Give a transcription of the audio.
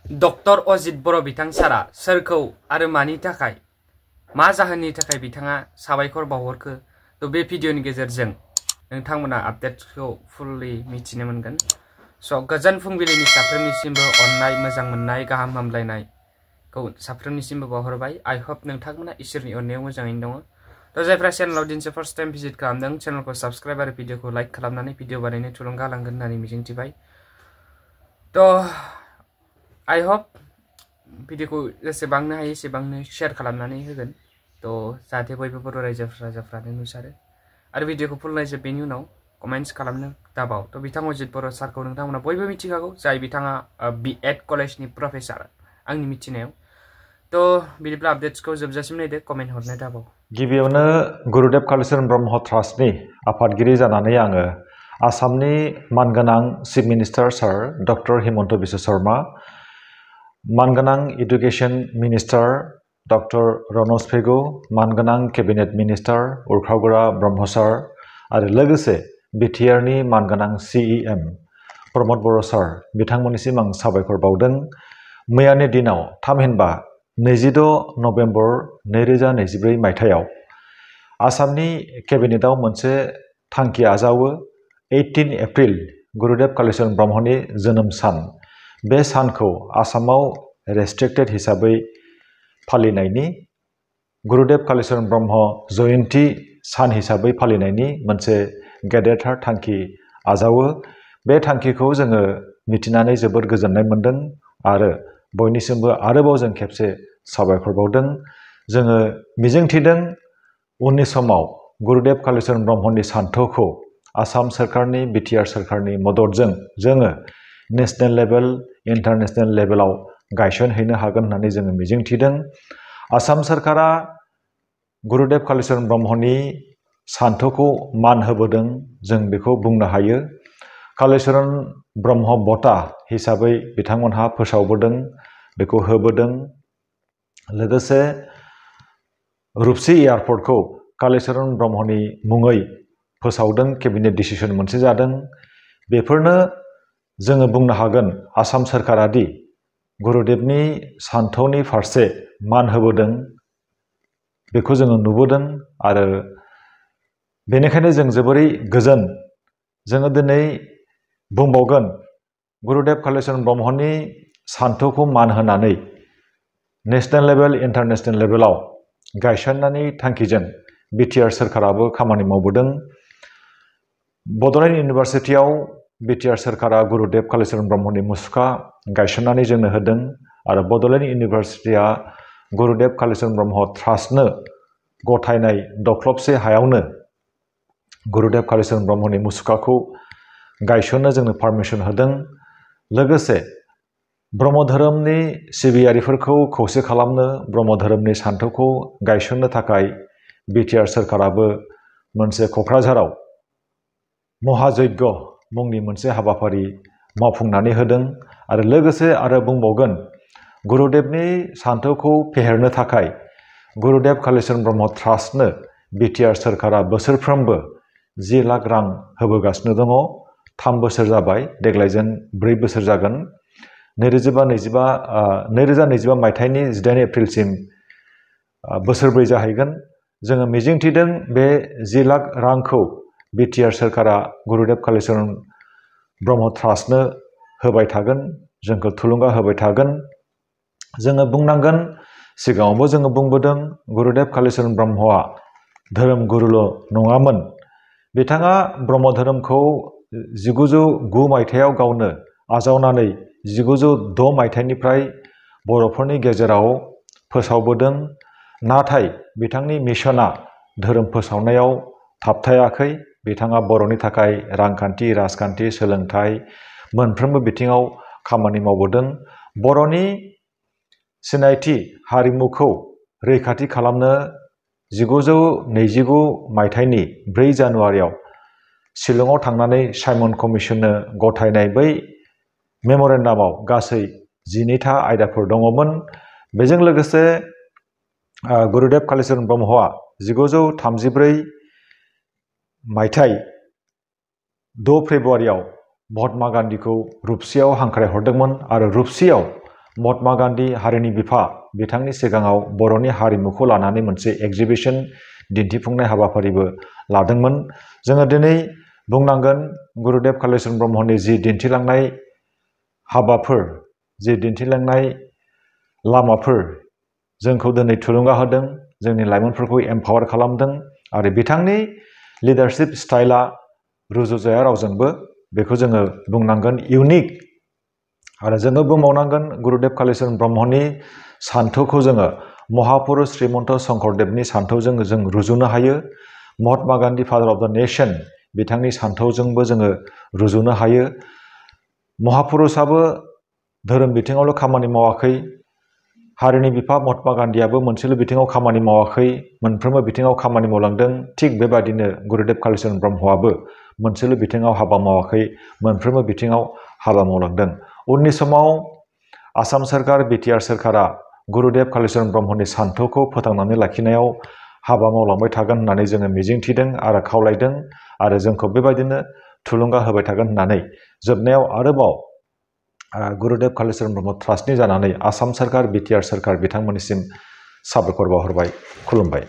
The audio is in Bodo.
डक्टर अजित बर' बिथां सारा सोरखौ आरो मानि थाखाय मा जाहोननि थाखाय बिथाङा साबायखर बावहरखो थ' बे भिडिअनि गेजेरजों नोंथांमोना आपडेट्सखौ फुल्लि मिथिनो मोनगोन। स' गोजोन फुंबिलिनि साफ्रोमनिसिमबो अननाय मोजां मोननाय गाहाम हामलायनायखौ साफ्रोमनिसिमबो बावहरबाय। आइ होप नोंथांमोना इसोरनि अननायाव मोजाङैनो दङ। थ' जायफ्रा चेनेलाव दिनैसो फार्स्ट टाइम भिजिट खालामदों चेनेलखौ साबस्क्राइब आरो भिडिअखौ लाइक खालामनानै भिडिअ बानायनो थुलुंगा लांगोन होननानै मिजिंथिबाय। थ' आइ होप भिडिअखौ जेसेबांनो हायो एसेबांनो शेयार खालामनानै होगोन थ' जाहाथे बयबो बर' रायजोफ्रानो नुसारो आरो भिडिअखौ फुल नायजोबनायनि उनाव कमेन्ट्स खालामनो दाबाव। थ' बिथां अजित बर' सारखौ नोंथांमोना बयबो मिथिखागौ, जाय बिथाङा B.Ed कलेजनि प्रफेसार आंनि मिथिनायाव। थ' बिदिब्ला आपडेट्सखौ जोबजासिम नायदो, कमेन्ट हरनो दाबाव। गिबियावनो गुरुदेव कालिचरण ब्रह्म ट्रास्टनि आफादगिरि जानानै आङो आसामनि मानगोनां चिफ मिनिस्टार सार डक्टर हिमन्त बिश्व शर्मा, मानगोनां एडुकेशन मिनिस्टार डक्टर रनज पेगु, मानगोनां केबिनेट मिनिस्टार उर्खागुरा ब्रह्म सार आरो लोगोसे बिटिआरनि मानगोनां CEM प्रमद बर' सार बिथांमोननिसिम आं साबायखर बावदों। मैयानि दिनाव थामहिनबा 26 नभेम्बर 2024 मायथाइयाव आसामनि केबिनेटआव मोनसे थांखि आजावो। 18 एप्रिल गुरुदेव कालिचरण ब्रह्मनि जोनोम सान, बे सानखौ आसामाव रेस्ट्रिक्टेड हिसाबै फालिनायनि, गुरुदेव कालिचरण ब्रह्म जयन्ती सान हिसाबै फालिनायनि मोनसे गेदेरथार थांखि आजावो। बे थांखिखौ जोङो मिथिनानै जोबोद गोजोननाय मोनदों आरो बयनिसिमबो आरोबाव जों खेबसे साबायखर बावदों। जोङो मिजिंथिदों उननि समाव गुरुदेव कालिचरण ब्रह्मनि सान्थौखौ आसाम सोरखारनि बिटिआर सोरखारनि मददजों जोङो नेशनेल लेभेल इन्टारनेशनेल लेभेलाव गायसनहैनो हागोन होननानै जोङो मिजिंथिदों। आसाम सोरखारा गुरुदेव कालिचरण ब्रह्मनि सान्थौखौ मान होबोदों, जों बेखौ बुंनो हायो। कालिचरण ब्रह्म बटा हिसाबै बिथांमोनहा फोसावबोदों, बेखौ होबोदों। लोगोसे रुपसि एयारपर्टखौ कालिचरण ब्रह्मनि मुङै फोसावदों, केबिनेट डिसिसन मोनसे जादों। बेफोरनो जोङो बुंनो हागोन आसाम सोरखारादि गुरुदेवनि सान्थौनि फारसे मान होबोदों, बेखौ जोङो नुबोदों आरो बेनिखायनो जों जोबोरै गोजोन। जोङो दिनै बुंबावगोन गुरुदेव कालिचरण ब्रह्मनि सान्थौखौ मान होनानै नेशनेल लेभेल इन्टारनेशनेल लेभेलाव गायसननायनि थांखिजों बिटिआर सोरखाराबो खामानि मावबोदों। बड'लेण्ड इउनिभारसिटियाव बिटिआर सोरखारा गुरुदेव कालिचरण ब्रह्मनि मुसुखा गायसननानै जोंनो होदों आरो बड'लेण्ड इउनिभारसिटिया गुरुदेव कालिचरण ब्रह्म ट्रास्टनो गथायनाय दख्लबसे हायावनो गुरुदेव कालिचरण ब्रह्मनि मुसुखाखौ गायसननो जोंनो पारमिसन होदों। लोगोसे ब्रह्म धोरोमनि सिबियारिफोरखौ खौसे खालामनो, ब्रह्म धोरोमनि सान्थौखौ गायसननो थाखाय बिटिआर सोरखाराबो मोनसे क'क्राझाराव महायज्ञ मुंनि मोनसे हाबाफारि मावफुंनानै होदों आरो लोगोसे आरो बुंबावगोन गुरुदेवनि सान्थौखौ फेहेरनो थाखाय गुरुदेव कालिचरण ब्रह्म ट्रास्टनो बिटिआर सोरखारा बोसोरफ्रोमबो 10 लाख रां होबोगासिनो दङ। 3 बोसोर जाबाय, देग्लायजों 4 बोसोर जागोन। 2025 मायथाइनि 18 एप्रिलसिम बोसोरब्रै जाहैगोन। जोङो मिजिंथिदों बे 10 लाख रांखौ बिटिआर सोरखारा गुरुदेव कालिचरण ब्रह्म ट्रास्टनो होबाय थागोन, जोंखौ थुलुंगा होबाय थागोन। जोङो बुंनांगोन, सिगाङावबो जोङो बुंबोदों गुरुदेव कालिचरण ब्रह्मआ धोरोम गुरुल' नङामोन। बिथाङा ब्रह्म धोरोमखौ 1909 मायथाइयाव गावनो आजावनानै 1906 मायथाइनिफ्राय बर'फोरनि गेजेराव फोसावबोदों। नाथाय बिथांनि मिशना धोरोम फोसावनायाव थाबथायाखै। बिथाङा बर'नि थाखाय रांखान्थि, राजखान्थि, सोलोंथाइ मोनफ्रोमबो बिथिङाव खामानि मावबोदों। बर'नि सिनायथि हारिमुखौ रैखाथि खालामनो 1929 मायथाइनि 4 जानुवारियाव शिलंआव थांनानै साइमन कमिसननो गथायनाय बै मेम'रेन्डामाव गासै 12था आयदाफोर दङमोन। बेजों लोगोसे गुरुदेव कालिचरण ब्रह्मआ 1934 मायथाइ 6 फेब्रुवारियाव महात्मा गान्धीखौ रुपसियाव हांख्रायहरदोंमोन आरो रुपसियाव महात्मा गान्धी हारिनि बिफा बिथांनि सिगाङाव बर'नि हारिमुखौ लानानै मोनसे एग्जिबिशन दिन्थिफुंनाय हाबाफारिबो लादोंमोन। जोङो दिनै बुंनांगोन गुरुदेव कालिचरण ब्रह्मनि जि दिन्थिलांनाय हाबाफोर, जि दिन्थिलांनाय लामाफोर जोंखौ दिनै थुलुंगा होदों, जोंनि लाइमोनफोरखौ एम्पावार खालामदों आरो बिथांनि लिडारशिप स्टाइला रुजुजाया रावजोंबो, बेखौ जोङो बुंनांगोन इउनिक। आरो जोङो बुंबावनांगोन गुरुदेव कालिचरण ब्रह्मनि सान्थौखौ जोङो महापुरुष श्रीमन्त शंकरदेवनि सान्थौजों जों रुजुनो हायो। महात्मा गान्धी फादार अफ द नेशन बिथांनि सान्थौजोंबो जोङो रुजुनो हायो। महापुरुषाबो धोरोम बिथिङावल' खामानि मावाखै, हारिनि बिफा महात्मा गान्धीयाबो मोनसेल' बिथिङाव खामानि मावाखै, मोनफ्रोमबो बिथिङाव खामानि मावलांदों। थिग बेबादिनो गुरुदेव कालिचरण ब्रह्मआबो मोनसेल' बिथिङाव हाबा मावाखै, मोनफ्रोमबो बिथिङाव हाबा मावलांदों। उननि समाव आसाम सोरखार, बिटिआर सोरखारा गुरुदेव कालिचरण ब्रह्मनि सान्थौखौ फोथांनानै लाखिनायाव हाबा मावलांबाय थागोन होननानै जोङो मिजिंथिदों आरो खावलायदों आरो जोंखौ बेबायदिनो थुलुंगा होबाय थागोन होननानै जोबनायाव आरोबाव गुरुदेव कालिचरण ब्रह्म ट्रास्टनि जानानै आसाम सोरखार, बिटिआर सोरखार बिथांमोननिसिम साबायखर बावहरबाय, खुलुमबाय।